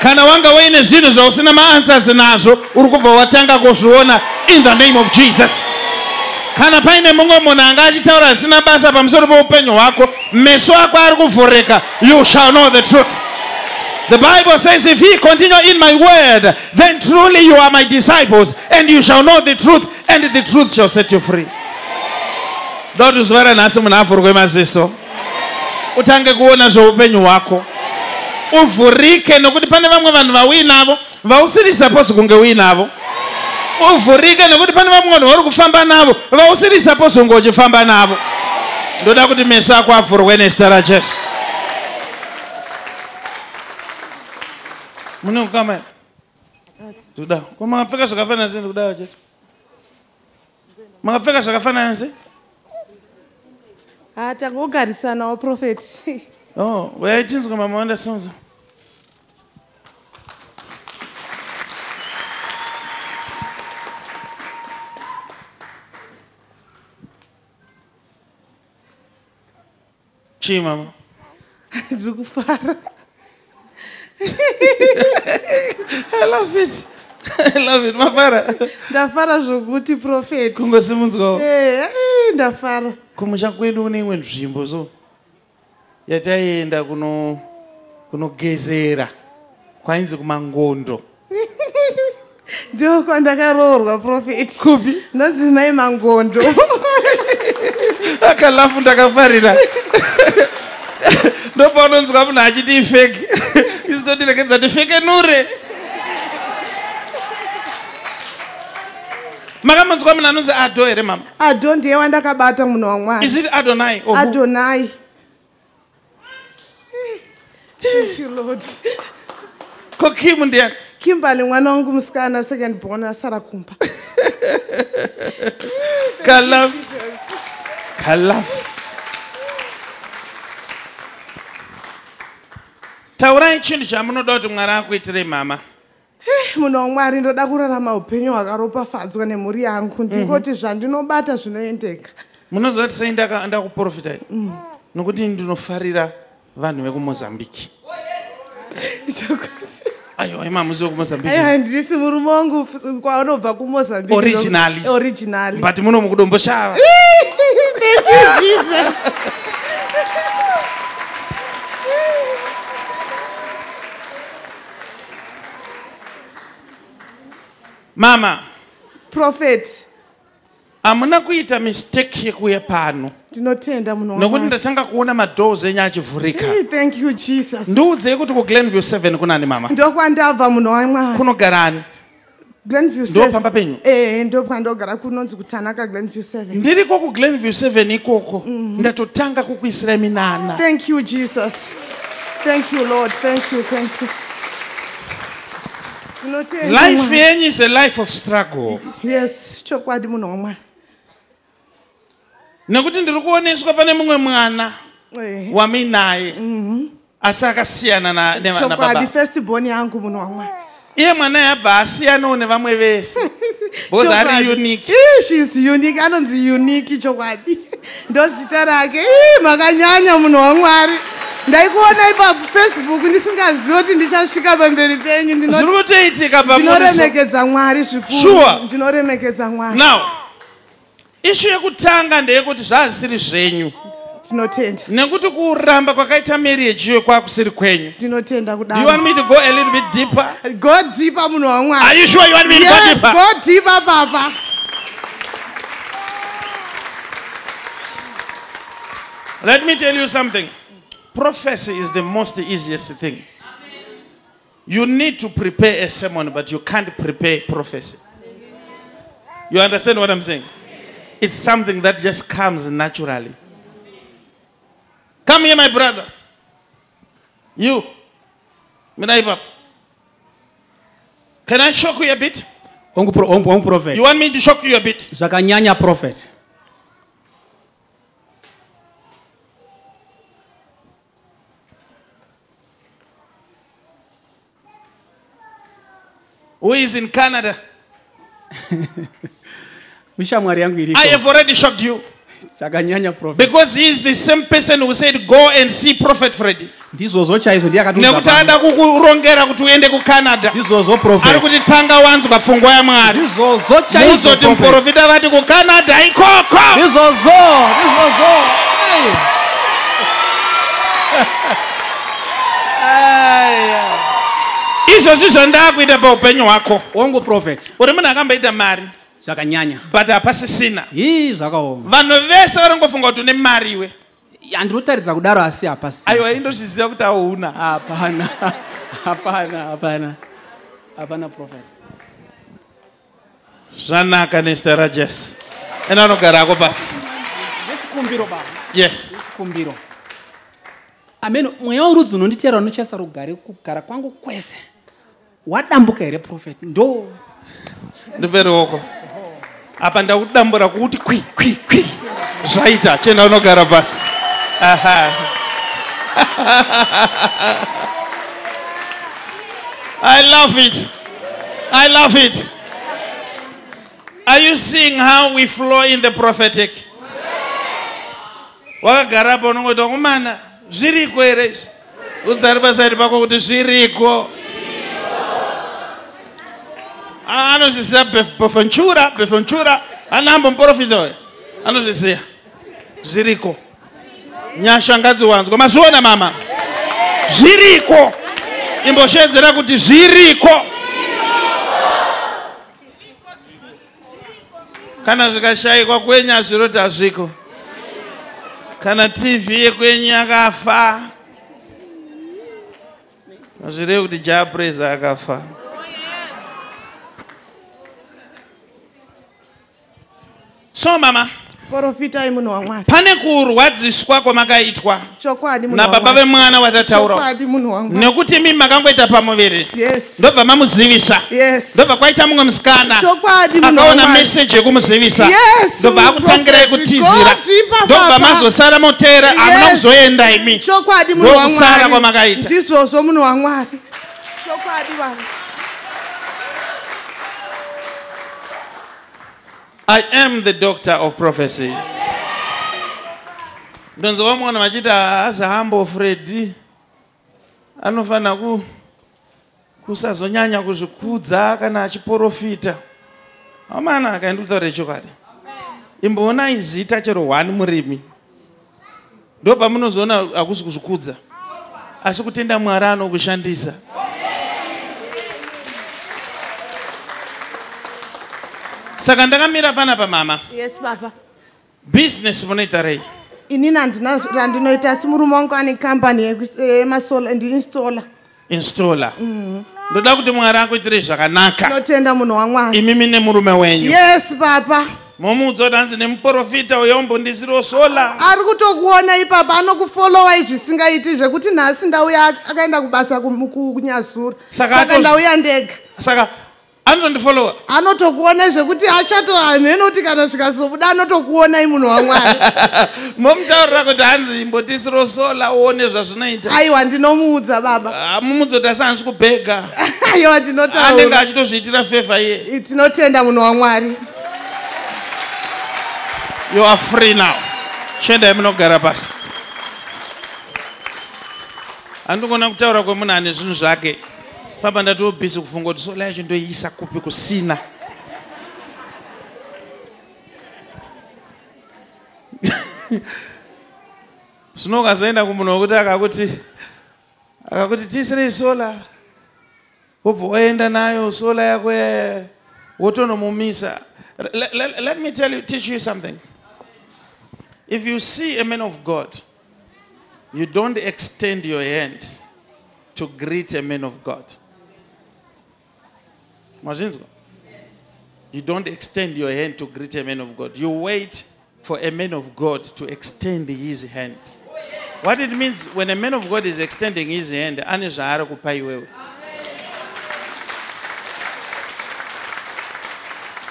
Kana wanga uine zvinhu zvausina maanswers nazvo, uri kubva watanga kuzviona in the name of Jesus. Kana paine mumwe munhu anga achitaura zvisina basa pamusoro peupenyu hwako, meso ako ari kuvhurika. You shall know the truth. The Bible says, if ye continue in my word, then truly you are my disciples, and you shall know the truth, and the truth shall set you free. Ndoti zuva ranhasi munhu avhurwe maziso, utange kuona zveupenyu hwako, uvhurike, nokuti pane vamwe vanhu vauinavo vausiri supposed kunge uinavo. Uvhurike nokuti pane vamwe vanhu vauri kufamba navo vausiri supposed kunge uchifamba navo. Ndoda kuti meso ako avhurwe nezita raJesu. Mune kukama ndikuda ko makapfeka zvakafanana sei? Ndikuda chete makapfeka zvakafanana sei? Ha, tangogarisanawo, prophet. Oh, uyai tinzwe mama wandasunza. Chii mama? Ndiri kufara. I love it. I love it. Mafara. Ndafara zvokuti, prophet. Kungosimudzwawo. Ndafara. Kumusha kwedu kune imwe nzvimbo so yataienda kunogezera kwainzi kuMangondo. Ndiko kwandakaroorwa, prophet. Kupi? Nonzi Mai Mangondo. Akalafu ndakafarira. Ndopaunonzwa munhu achiti ifake, isi totirekedza tifeke nure. Makamonzwa munhu anonzi Ado here, mama? Ado ndiye wandakabata, munhu waMwari. Is it Adonai or who? Adonai. Thank you, Lord. Ko Kim ndiani? Kimberly mwana wangu musikana, second born, asara kumba. Kalaf kalaf. Taurai chinhu chamunoda kuti Mwari akuitirei, mama. Munhu waMwari, ndoda kurarama upenyu hwakaropafadzwa nemhuri yangu. Ndingoti zvandinobata zvinoendeka. Munoziva kuti sei ndakuprofitai? Nokuti ndinofarira vanhu vekuMozambique. Aiwa, imamuzi wekuMozambique? Aiwa, handisi. Murume wangu kwaunobva kuMozambique. Originally. Originally. But muno mukuDomboshava. Thank you, Jesus. Mama. Prophet. Hamuna kuita mistake yekuuya pano. Ndinotenda, munhu Nokuti waMwari. ndatanga kuona madoors enyu achivhurika. Thank you, Jesus. Ndiudzei kuti kuGlenview 7 kunani, mama? Ndokwandabva, munhu waMwari. Kunogarani? Glenview. Ndo pamba penyu? Ndo kwandogara, kunonzi kuTanaka, Glenview 7. Ndiriko kuGlenview 7 ikoko. Ndatotanga kukuisirai minana. Thank you, Jesus. Thank you, Lord. Thank you, thank you. Ndinotenda, Life Mwari. yenyu is a life of struggle. Yes, chokwadi, munhu waMwari. Nekuti ndiri kuoneswa pane mumwe mwana wamuinaye, asi akasiyana Chokwadi. nababa. First born yangu, munhu waMwari. Iye mwana yabva asiyanawo nevamwe vese because ari Chokwadi. unique. Ih, she's unique. Anonzi Unique, chokwadi ndo zita rake. Ih, makanyanya, munhu waMwari. Ndaikuonai paFacebook ndisingazivi kuti ndichasvika pamberi penyu. Zviri kutoitika pamuso. Ndinoremekedza Mwari zvikuru. Sure. Ndinoremekedza Mwari. Now, issue yekutanga ndeyekuti zvazvisiri zvenyu. Tinotenda. Nekuti kuramba kwakaita marriage iyo kwakusiri kwenyu. Tinotenda. Do you want me to go a little bit deeper? Go deeper, munhu waMwari. Are you sure you want me to go Yes, deeper? go deeper, papa. Let me tell you something. Prophecy is the most easiest thing. You need to prepare a sermon, but you can't prepare prophecy. You understand what I'm saying? It's something that just comes naturally. Come here, my brother. You. Minaiba. Can I shock you a bit? Hongu, prophet. You want me to shock you a bit? Zvakanyanya, prophet. Who is in Canada? Mishamwari yangu iriko. I have already shocked you. Chakanyanya prophet. Because he is the same person who said go and see Prophet Freddy. Ndizvozvo chaizvo, ndiye akatiudza Nekuti pano. ada kukurongera kuti uende kuCanada. Ndizvozvo Ari prophet. kuti tanga wanzwa pfungwa yaMwari. Ndizvozvo chaizvo Muzoti prophet. muprofita vati kuCanada ikoko. Ndizvozvo, ndizvozvo. Hey. Aya. Izvozvi zvandakuita paupenyu hwako. Hongu prophet. Uri munhu akamboita mari Zvakanyanya. but hapasisina. Hii zvakaoma. Vanhu vese varingofunga kuti une mari iwe. Handinotaridza kudaro asi hapasi. Aiwa, indozviziva kuti hauna. Hapana. Hapana, hapana. Hapana prophet. Zvanaka nezita raJesu. Enda unogara hako pasi. Nechikumbiro baba. Yes. Kumbiro. Amen. Mweya werudzi unonditeera unochaisa rugare kugara kwangu kwese. Wadambuka here prophet? Ndo. Ndipe ruoko. Apa ndakudambura kuti kwi kwi kwi. Zvaita, chienda unogara pasi. Aha. I love it. I love it. Are you seeing how we flow in the prophetic? Wakagara apa unongoti wakomana, zviriko here izvi? Udza ari pasaidi pako kuti zviriko. Anozviziva Boventura, Boventura, anambo muprofita uyo. Anozviziva. Zviriko. Nyasha ngadziwanzwe. Mazviona mama? Zviriko. Imboshedzera kuti zviriko. Kana zvikashayikwa kwenyu hazviroti hazviko. Kana TV yekwenyu yakafa, hazvirevi kuti Jah Prayzah akafa. So mama, Profitai munhu waMwari. pane kurwadziswa kwamakaitwa Chokwadi munhu nababa waMwari. vemwana watataura. Chokwadi munhu waMwari. Nekuti imi makangoita pamuviri. Yes. Ndobva mamuzivisa. Yes. Ndobva kwaita mumwe musikana. Chokwadi munhu Akaona waMwari. meseji yekumuzivisa. Yes, Ndobva akutangirai prophet. kutizira. God, ipa Ndobva baba. mazosara motera, hamuna Yes. kuzoenda imi. Chokwadi munhu Ndokusara waMwari. kwamakaita. Ndizvozvo munhu waMwari. Chokwadi baba. I am the doctor of prophecy. Ndonzwa vamwe vanhu vachiti haazi hambo Freddy. Anofanira kusazonyanya kuzvikudza kana achiporofita. Amana akaenda kutaura chokwadi. Imboonai zita chero 1 murimi. Ndopamunozoona hakusi kuzvikudza. Asi kutenda Mwari anokushandisa. Saka ndakamira panapa mama. Yes baba. Business munoita rei? Inini handina randinoita asi murume wangu ane kambani yemasola ndiinstola. Installer. Ndoda kuti Mwari akuitire zvakanaka. Tinotenda munhu waMwari. Imimi nemurume wenyu. Yes baba. Momuudza kuti hanzi nemuprofita uyo umbondisiro sola. Ari kutokuona ipapa anokufolowai zvisingaiti zvekuti nhasi ndauya akaenda kubasa kuNyazura. Saka ndauya ndega. Saka anotondifolowa. Anotokuona zvekuti achatohamheno kuti kana zvikazobuda anotokuonai munhu waMwari. Momutaurira kuti hanzi imbondisiro sola uone zvazvinoita. Aiwa ndinomuudza baba. Mumuudza kuti asi handisi kubhega. Aiwa Anenge ndinotaura. achitozviitira favor iye. Tinotenda munhu waMwari. You are free now. Chiendai munogara pasi. Handikona kutaura kwemunhu ane zvinhu zvake. Papa ndatova busy kufunga kuti sola yacho ndoiisa kupi kusina. Zvino ukazoenda kumunhu wekuti akakuti tiisirei sola, wobva waenda nayo sola yako wotonomumisa. Let me teach you something. If you see a man of God, you don't extend your hand to greet a man of God. Mazvinzwa? You don't extend your hand to greet a man of God. You wait for a man of God to extend his hand. What it means when a man of God is extending his hand, ane zvaari kupa iwewe.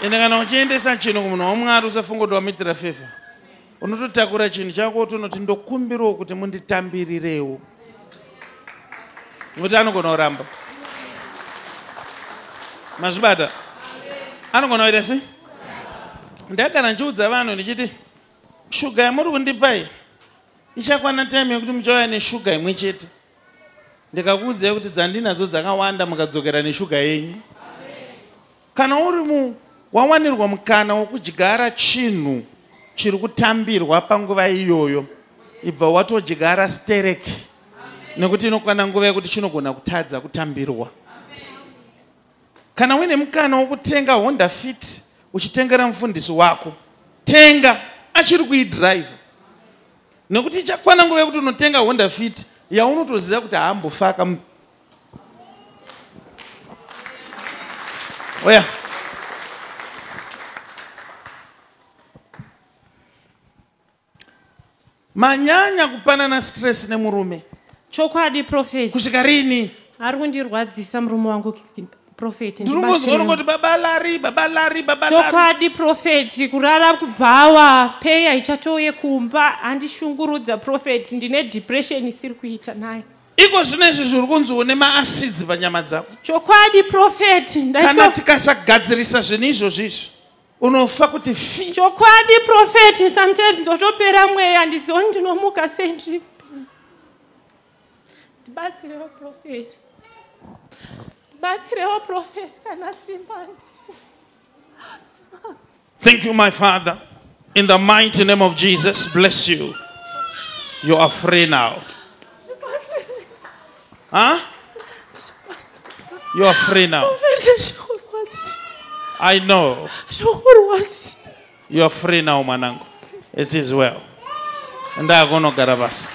Ende kana uchiendesa chinhu kumunhu waMwari usafunga kuti wamuitira favor. Unototakura chinhu chako wotonoti ndokumbirawo kuti munditambirirewo. Nokuti anogona kuramba. Mazvibata? Anogona kuita sei? Ndagara ndichiudza vanhu ndichiti Shuga yamuri kundipa iyi ichakwana time yekuti muchauya neshuga imwe chete. Ndikakuudzai kuti dzandinadzo dzakawanda, mukadzokera neshuga yenyu. Kana uri mu wawanirwa mukana wokudyara chinhu chiri kutambirwa panguva iyoyo, ibva watodyara stereki, nekuti inokwana nguva yekuti chinogona kutadza kutambirwa. Kana uine mukana wokutenga Honda Fit uchitengera mufundisi wako, tenga achiri kuidhiraivha, nekuti ichakwana nguva yekuti unotenga Honda Fit yaunotoziva kuti haambofaka. Oya, manyanya kupanana stress nemurume. Chokwadi, prophet. Kusvika rini? Ari kundirwadzisa murume wangu, prophet. Ndiri kunzwa Ndibatsirewo. ringoti baba Lari, baba Lari, baba Lari. Chokwadi, prophet. Kurara kubhawa, pay haichatouye kumba, andishungurudza, prophet. Ndine depression isiri kuita naye. Iko zvino izvi zviri kunzi une maacids panyama dzako. Chokwadi, prophet. Kana tikasagadzirisa zvinhu izvozvo izvi, unofa kuti fi. Chokwadi, prophet. Sometimes ndotopera mweya, handizioni ndinomuka sei. Ndiri, ndibatsirewo, prophet, ndibatsirewo, prophet, kana simba ndi Thank you, my Father. In the mighty name of Jesus, bless you. You are free now. Huh? You are free now. Prophet, zvikurwadza. I know. Zvokurwadza. You are free now, mwanangu. It is well. Ndakunogara basa.